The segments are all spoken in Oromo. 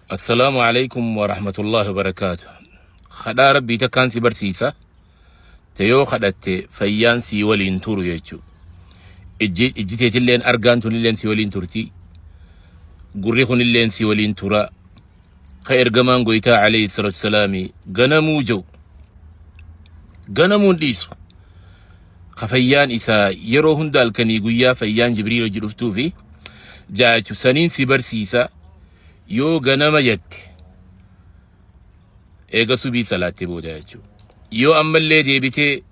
Assalaamu alaikum wa rahmatullahi wa barakaatu. Kadhaa Rabbii takkaan si barsiisa. Te yoo kadhatte fayyaan sii waliin turu jechuu. Ijji ijji teetilleen argaan tunilleen si waliin turti. Gurri kunilleen si waliin tura. Ka ergamaan goytaa alayhi salatu salaami ganamuu jiru. Ganamuun dhiisu. Ka fayyaan isaa yeroo hunda halkanii guyyaa fayyaan Jibriil hojii dhuftuufi jaachu saniin si barsiisa. Yoo ganama jette eega subii salaattee booda jechuudha. Yoo ammallee deebitee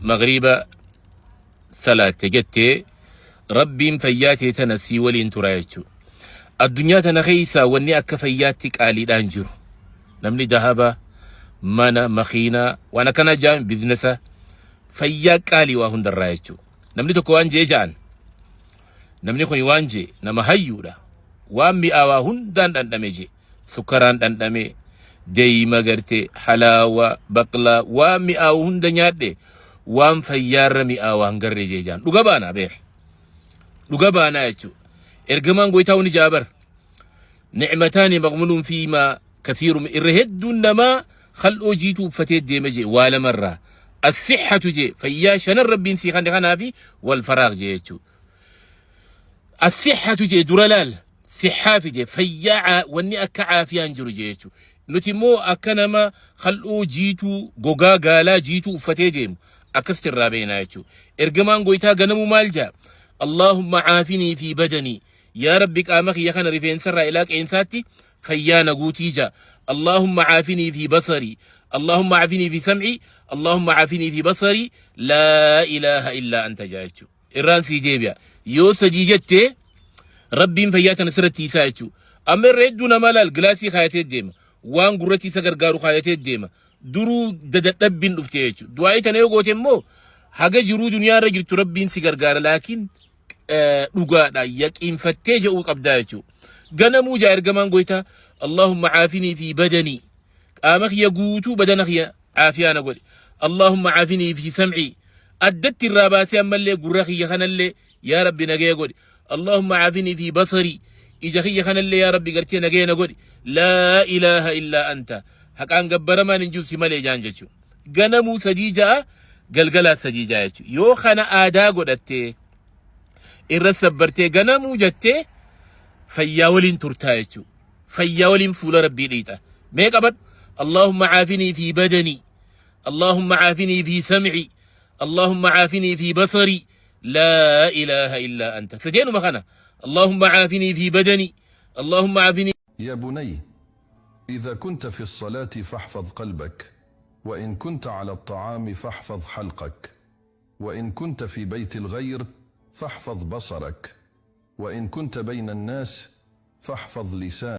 magriiba salaatte jettee Rabbiin fayyaa tee tana sii waliin tura jechuudha. Addunyaa tana keessaa wanni akka fayyaatti qaaliidhaan jiru. Namni dahaba, mana, makiinaa, waan akkanaa jaan biizinasa fayyaa qaalii waa hundarraa jechuudha. Namni tokko waan jee ja'an namni kun waan jee nama hayyuudha. Waan mi'aawaa hundaan dhandhame jee. Sukkaraan dhandhame, deeyma garte, halaawaa, baqlaa, waan mi'aawu hunda nyaadhe waan fayyaarra mi'aawaa hin garre jee jaan. Dhuga baanaa beeki. Dhuga baanaa jechuudha. Ergamaan goytaa wani jaabar. Ni'mataani maqmunuun fiimaa kathiiru irra hedduun namaa khal'oo jiituu uffatee deema jee waa lamarraa. As-sihhatu jee fayyaa shanan rabbiin sii kanne kanaafi wal faraaq jee jechuudha. As-sihhatu jee dura laal sihhaa fide fayyaa wanni akka caafiyaan jiru jee jechuudha. Nuti immoo akka nama khal'oo jiituu gogaa gaalaa jiituu uffatee deemu akkasitti irraa beeknaa jechuudha. Ergamaan goytaa ganamuu maal jaa? Allahumma caafinii fi badanii yaa Rabbi qaama kiyya kana rifeensarraa ilaa qeensaatti fayyaa na guutii jaa. Allahumma caafinii fi basarii Allahumma caafinii fi sam'ii Allahumma caafinii fi basarii laa ilaaha illaa anta jaa jechuudha. Irraan sii deebi'a. Yoo sadii jettee Rabbiin fayyaa tana sirratti isaa jechuudha. Amma irra hedduu nama laal gilaasii kaayatee deema. Waan gurratti isa gargaaru kaayatee deema. Duruu dadadhabbiin dhufte jechuudha. Du'aa'ii tana yoo goote immoo haga jiruu duniyaa irra jirtu Rabbiin si gargaara laakiin dhugaadha yaqiinfattee jedhuu qabdaa jechuudha. Ganamuu jaa ergamaan goytaa Allahumma caafinii fi badanii qaama kiyya guutuu badana kiyya caafiyaa na godhi. Allahumma caafinii fi sam'ii addatti irraa baasee ammallee gurra kiyya kanallee yaa Rabbi nagaya godhi. Allahumma caafinii fi basarii ija kiyya kanallee yaa Rabbi gartee nagaya na godhi. Laa ilaaha illaa anta haqaan gabbaramaan hin jiru si malee jaan jechuudha. Ganamuu sadii ja'a galgalaa sadii ja'a jechuudha. Yoo kana aadaa godhattee irra sabbartee ganamuu jettee fayyaa waliin turtaa jechuudha. Fayyaa waliin fuula Rabbii dhiixa. Mee qabadhu. Allahumma caafinii fi badanii. Allahumma caafinii fi sam'ii. Allahumma caafinii fi basarii. Laa ilaaha illaa anta. Sadeenuma kana. Allahumma caafinii fi badanii. Allahumma caafinii يا بني، إذا كنت في الصلاة فاحفظ قلبك، وإن كنت على الطعام فاحفظ حلقك، وإن كنت في بيت الغير فاحفظ بصرك، وإن كنت بين الناس فاحفظ لسانك.